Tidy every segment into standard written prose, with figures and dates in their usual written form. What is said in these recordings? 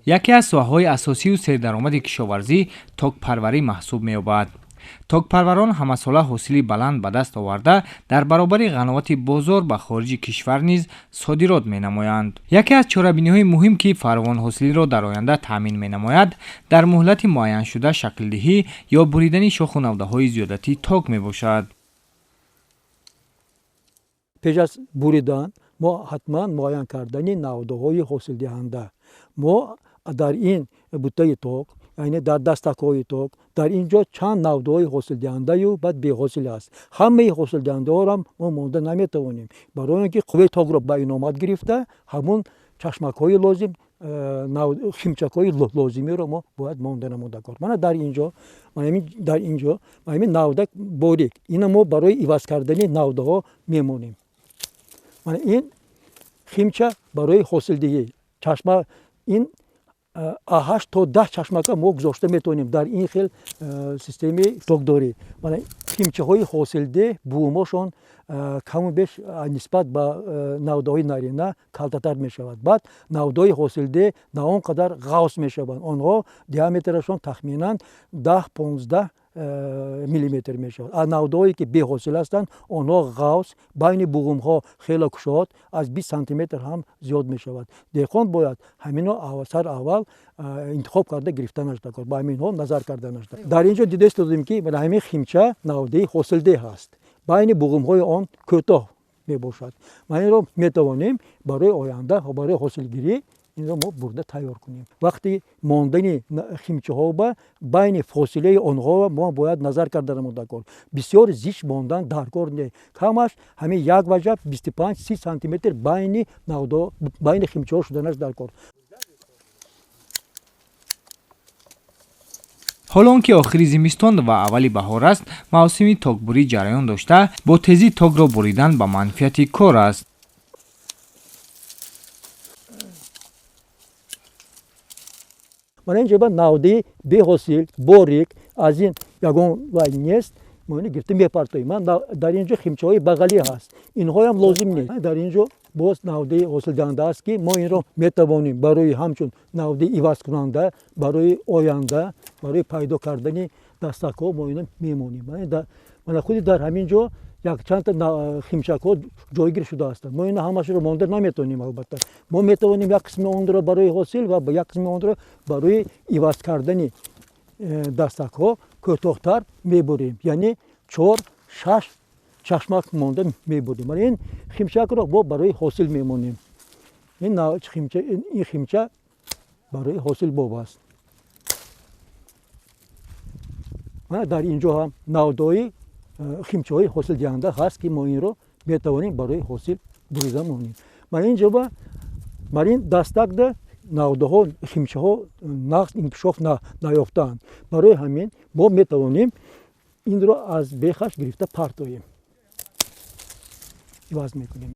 Яке аз соҳаҳои асосию сердаромади кишоварзӣ токпарварӣ маҳсуб меёбад. Токпарварон ҳамасола ҳосили баланд ба даст оварда, дар баробари ғановати бозор ба хориҷи кишвар низ содирот менамоянд. Яке аз чорабиниҳои муҳим, ки фаровонҳосилиро дар оянда таъмин менамояд, дар муҳлати муайяншуда шаклдиҳӣ ё буридани шоху навдаҳои зиёдатии ток мебошад. Пеш аз буридан мо ҳатман муайян кардани навдаҳои ҳосилдиҳанда. Мо дар ин буттаи ток, яъне дар дастакҳои ток, дар ин ҷо чанд навдаҳои ҳосилдиҳандаю баъд беҳосил аст. Ҳамаи ҳосилдиҳандаҳоро мо монда наметавонем, барои он ки қувваи токро ба иномат гирифта, ҳамун чашмакҳои лозим, химчакҳои лозимиро мо бояд монда намуда кор. Мана дар ин ҷо, дар ин ҷо ҳамин навда борик, ина мо барои иваз кардани навдаҳо мемонем. Мана ин химча барои ҳосилдиҳӣ чашма, ин 8 то 10 чашмака мо гузошта метавонем дар ин хел системаи токдорӣ. Мана химчаҳои ҳосилдеҳ буумошон каму беш нисбат ба навдаҳои нарина калтатар мешавад. Баъд навдаҳои ҳосилдеҳ на он қадар ғавс мешаванд, онҳо диаметрашон тахминан 10-15 миллиметр мешавад. А навдаҳое ки беҳосил ҳастанд, онҳо ғавс, байни буғумҳо хеле кушод, аз 20 сантиметр ҳам зиёд мешавад. Деҳқон бояд ҳамино сар аввал интихоб карда гирифтанаш даркор, ба ҳаминҳо назар карданаш даркор. Дар ин ҷо дида истодем, ки ҳамин химча навдаи ҳосилдеҳ аст, байни буғумҳои он кӯтоҳ мебошад. Ма инро метавонем барои оянда, барои ҳосилгирӣ инро мо бурда тайёр кунем. Вақти мондани химчаҳо ба байни фосилаи онҳо мо бояд назар карда намуда кор. Бисёр зич мондан даркор не, камаш ҳамин як ваҷаб 25-30 сантиметр байни навдо, байни химчаҳо шуданаш даркор. Ҳоло он ки охири зимистон ва аввали баҳор аст, мавсими токбурӣ ҷараён дошта, бо тезӣ токро буридан ба манфиати кор аст. Мана ин ҷоба навдаи беҳосил борик, аз ин ягон вай нест, мо ини гирифта мепартоем. Ман дар ин ҷо химчаҳои бағалӣ ҳаст, инҳоям лозим нест. Дар ин ҷо боз навдаи ҳосилдиҳанда аст, ки мо инро метавонем барои ҳамчун навдаи ивазкунанда барои оянда, барои пайдо кардани дастакҳо мо ино мемонем. Мана худи дар ҳамин ҷо якчандта химчакҳо ҷойгир шуда ҳастанд. Мо ино ҳамашро монда наметавонем. Албатта мо метавонем як қисми онро барои ҳосил ва як қисми онро барои иваз кардани дастакҳо кӯтоҳтар мебурем, яъне 4-6 чашмак монда мебурем. Мана ин химчакро мо барои ҳосил мемонем. Ин химча барои ҳосил боб аст. Мана дар ин ҷо ҳам навдои химчаҳои ҳосилдиҳанда ҳаст, ки мо инро метавонем барои ҳосил бурида монем. Мана ин ҷоба бар ин дастакда навдаҳо, химчаҳо нағз инкишоф наёфтаанд. Барои ҳамин мо метавонем инро аз бехаш гирифта партоем, иваз мекунем.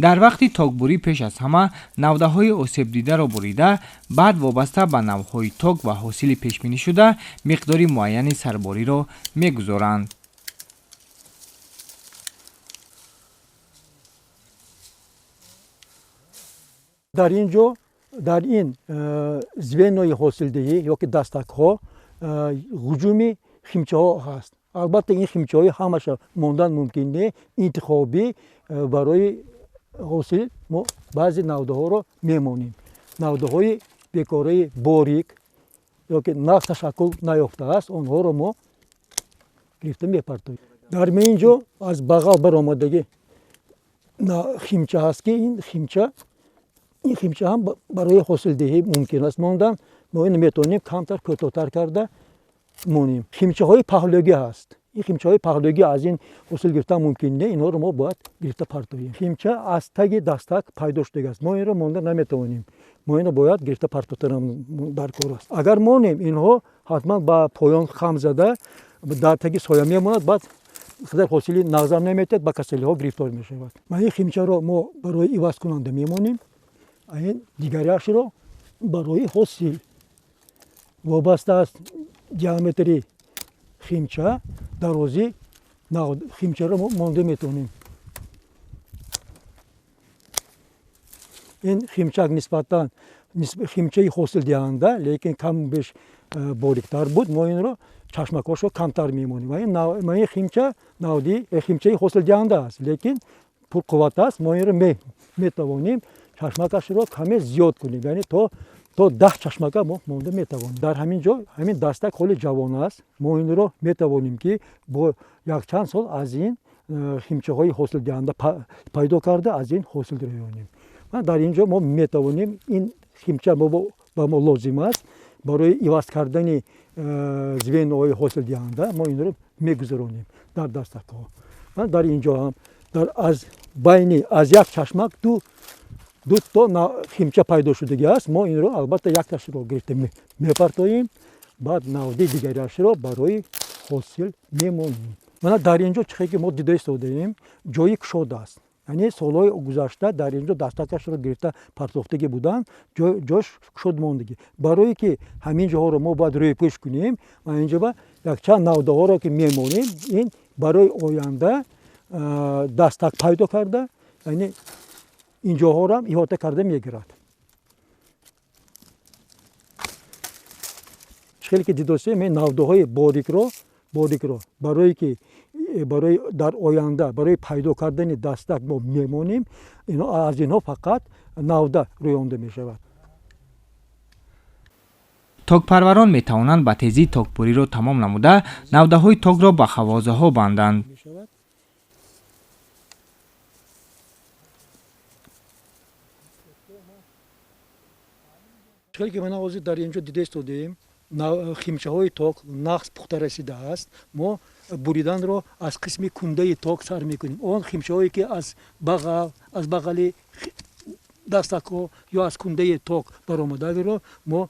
Дар вақти токбурӣ пеш аз ҳама навдаҳои осебдидаро бурида, баъд вобаста ба навъҳои ток ва ҳосили пешбинишуда миқдори муайяни сарбориро мегузоранд. Дар ин ҷо, дар ин звенои ҳосилдиҳӣ ёки дастакҳо ҳуҷуми химчаҳо ҳаст. Албатта ин химчаҳои ҳамаша мондан мумкин не, интихобӣ барои ҳосил мо баъзе навдаҳоро мемонем. Навдаҳои бекораи борик ёки нағз ташаккул наёфтааст, онҳоро мо гирифта мепартоем. Дар ин ҷо аз бағал баромадагӣ химча ҳаст, ки ин химча ҳам барои ҳосилдиҳӣ мумкин аст мондан. Мо ин метавонем камтар кӯтоҳтар карда монем. Химчаҳои паҳлӯгӣ ҳаст. Ин химчаҳои паҳлӯгӣ аз ин ҳосил гирифтан мумкин не, инҳоро мо бояд гирифта партоем. Химча аз таги дастак пайдо шудагааст, мо инро монда наметавонем, мо инро бояд гирифта партофтан даркор аст. Агар монем, инҳо ҳатман ба поён хам зада дар таги соя мемонад, баъд қадар ҳосили нағзам наметиҳад, ба касалиҳо гирифтор мешавад. Ман ин химчаро мо барои ивазкунанда мемонем, ин дигарашро барои ҳосил. Вобаста аст диаметри химча дарозӣ химчаро мо монда метавонем. Ин химчак нисбатан химчаи ҳосилдиҳанда, лекин кам беш бориктар буд. Мо инро чашмакҳошро камтар мемонем. Ва ин химча навди химчаи ҳосилдиҳанда аст, лекин пурқувват аст. Мо инро метавонем чашмакашро каме зиёд кунем, яъне то 10 чашмака мо монда метавонем. Дар ҳамин ҷо ҳамин дастак ҳоли ҷавон аст. Мо инро метавонем ки бо якчанд сол аз ин химчаҳои ҳосилдиҳанда пайдо карда аз ин ҳосил рӯёнем. Дар ин ҷо мо метавонем ин химча ба мо лозим аст барои иваз кардани звеноҳои ҳосилдиҳанда. Мо инро мегузаронем дар дастакҳо. Дар ин ҷо ҳам аз байни аз як чашмак ду то химча пайдо шудагӣ аст. Мо инро албатта якташро гирифта мепартоем, баъд навди дигарашро барои ҳосил мемонем. Мана дар ин ҷо чихе ки мо дида истодаем, ҷои кушод аст. Яъне солҳои гузашта дар ин ҷо дастакашро гирифта партофтагӣ буданд, ҷош кушод мондагӣ. Барое ки ҳамин ҷоҳоро мо бояд рӯйпӯш кунем ва ин ҷо якчанд навдаҳоро ки мемонем, ин барои оянда дастак пайдо карда, яъне ин ҷоҳоро иҳота карда мегирад. Хеле ки дидосем, ин навдаҳои борикро барое ки барои дар оянда барои пайдо кардани дастак мо мемонем, аз инҳо фақат навда рӯёнда мешавад. Токпарварон метавонанд ба тезӣ токбуриро тамом намуда навдаҳои токро ба хавозаҳо банданд. Хеле ки мана ҳозир дар ин ҷо дида истодаем, химчаҳои ток нағз пухта расидааст. Мо буриданро аз қисми кундаи ток сар мекунем. Он химчаҳое ки аз бағали дастакҳо ё аз кундаи ток баромадаро мо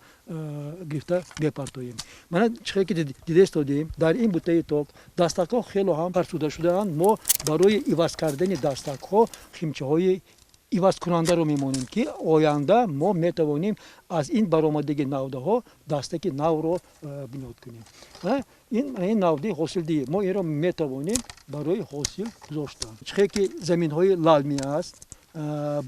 гирифта мепартоем. Мана чихе ки дида истодаем, дар ин бутаи ток дастакҳо хело ҳам фарсуда шудаанд. Мо барои иваз кардани дастакҳо химчаҳои ивазкунандаро мемонем, ки оянда мо метавонем аз ин баромадагии навдаҳо дастаки навро бунёд кунем. Ин навди ҳосилдиҳӣ мо инро метавонем барои ҳосил гузоштан. Чихе ки заминҳои лалмӣ аст,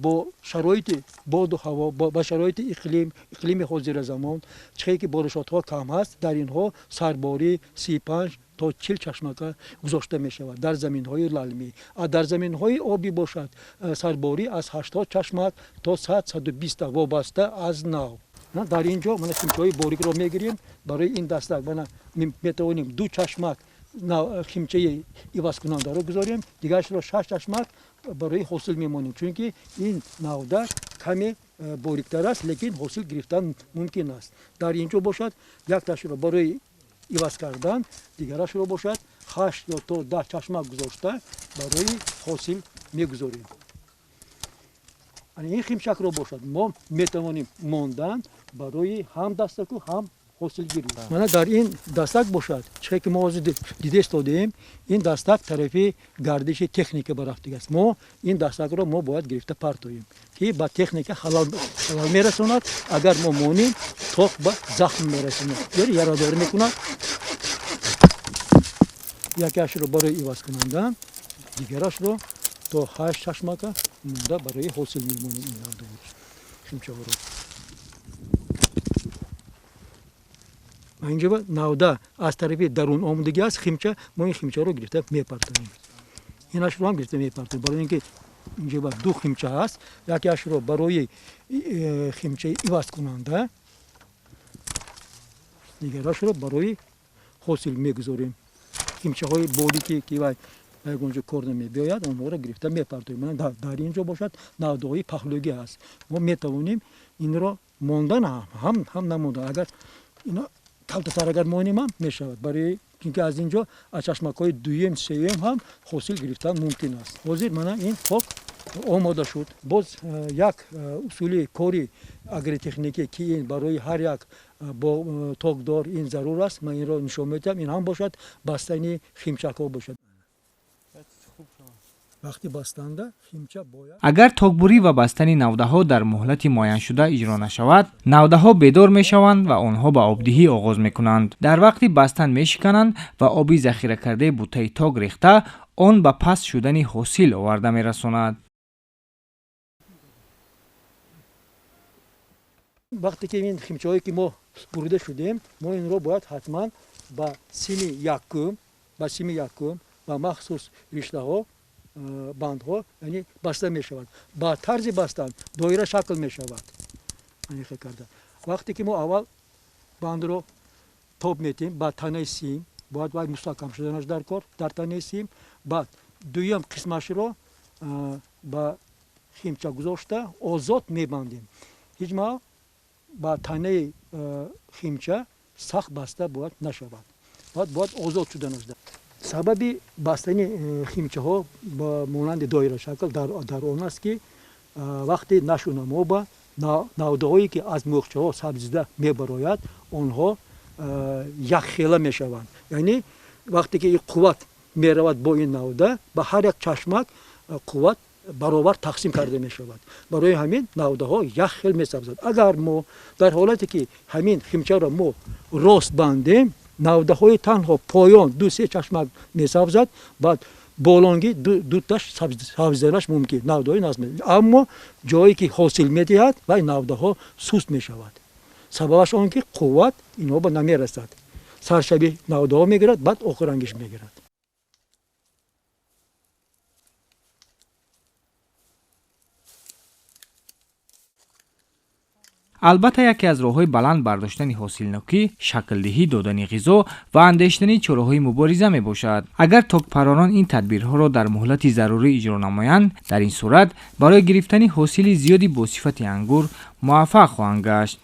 бо шароити боду ҳаво, ба шароити иқлими ҳозиразамон, чихе ки боришотҳо кам ҳаст, дар инҳо сарборӣ 35 то 40 чашмака гузошта мешавад дар заминҳои лалмӣ. Дар заминҳои обӣ бошад сарборӣ аз 80 чашмак то 100-120 вобаста аз нав. Дар ин ҷо мана химчаҳои борикро мегирем. Барои ин дастак мана метавонем 2 чашмак химчаи ивазкунандаро гузорем, дигарашро 6 чашмак барои ҳосил мемонем, чунки ин навда каме бориктар аст, лекин ҳосил гирифтан мумкин аст. Дар ин ҷо бошад якташро барои иваз кардан, дигарашро бошад 8 ё то 10 чашмак гузошта барои ҳосил мегузорем. Ин химчакро бошад мо метавонем мондан барои ҳам дастаку ҳам ҳосилгирӣ. Мана дар ин дастак бошад, чихе ки мо ҳозир дида истодаем, ин дастак тарафи гардиши техника барафтига аст. Мо ин дастакро мо бояд гирифта партоем, ки ба техника халал мерасонад. Агар мо монем, ток ба захм мерасонад, яъне ярадор мекунад. Якеашро барои иваз кунандан, дигарашро то 8 чашмака монда барои ҳосил мемонем ин навдаҳоро, химчаҳоро. Инҷо навда аз тарафи дарун омадагӣ аст, химча, мо ин химчаро гирифта мепартоем. Инашро ҳам гирифта мепартоем, барои ин ки инҷо 2 химча ҳаст, якеашро барои химчаи ивазкунанда, дигарашро барои ҳосил мегузорем. Химчаҳои борике ки вай ба ягон ҷо кор намебиёяд, онҳоро гирифта мепартоем. Дар ин ҷо бошад навдаҳои паҳлӯгӣ ҳаст. Мо метавонем инро мондан ҳам намондан. Агар ино калтатар агар монем ҳам мешавад, барои чунки аз ин ҷо аз чашмакҳои дуюм, сеюм ҳам ҳосил гирифтан мумкин аст. Ҳозир мана ин ток омода шуд. Боз як усули кори агротехникӣ, ки ин барои ҳар як токдор ин зарур аст, ман инро нишон медиҳам. Ин ҳам бошад бастани химчакҳо бошад. Вақти бастанда химча бояд. Агар токбурӣ ва бастани навдаҳо дар муҳлати муайяншуда иҷро нашавад, навдаҳо бедор мешаванд ва онҳо ба обдиҳӣ оғоз мекунанд. Дар вақти бастан мешикананд ва оби захиракардаи бутаи ток рехта, он ба паст шудани ҳосил оварда мерасонад. Вақте ки ин химчаҳое ки мо бурида шудем, мо инро бояд ҳатман ба сими якум, ба сими якум ба махсус риштаҳо, бандҳо, яъне баста мешавад. Ба тарзи бастан доира шакл мешавад. Карда. Вақте ки мо аввал бандро тоб метем ба танаи сим, бояд вай мустаҳкам шуданаш дар кор дар танаи сим, баъд дуюм қисмашро ба химча гузошта озод мебандем. Ҳеҷ маҳал ба танаи химча сахт баста бояд нашавад. Бояд озод шуданаш. Сабаби бастани химчаҳо ба монанди доирашакл дар он аст, ки вақти нашунамо ба навдаҳое ки аз мӯғчаҳо сабзида мебарояд, онҳо якхела мешаванд. Яъне вақте ки ин қувват меравад бо ин навда, ба ҳар як чашмак қувват баробар тақсим карда мешавад. Барои ҳамин навдаҳо як хел месабзад. Агар мо дар ҳолате ки ҳамин химчаро мо рост бандем, навдаҳои танҳо поён ду-се чашмак месабзад, баъд болонги дуташ сабзиданаш мумкин, навдаҳои назм. Аммо ҷое ки ҳосил медиҳад, вай навдаҳо суст мешавад. Сабабаш он ки қувват инҳо ба намерасад. Саршаби навдаҳо мегирад, баъд охирангиш мегирад. Албатта, яке аз роҳҳои баланд бардоштани ҳосилнокӣ шаклдиҳӣ додани ғизо ва андешидани чораҳои мубориза мебошад. Агар токпарварон ин тадбирҳоро дар муҳлати зарурӣ иҷро намоянд, дар ин сурат барои гирифтани ҳосили зиёди бо сифати ангур муваффақ хоҳанд гашт.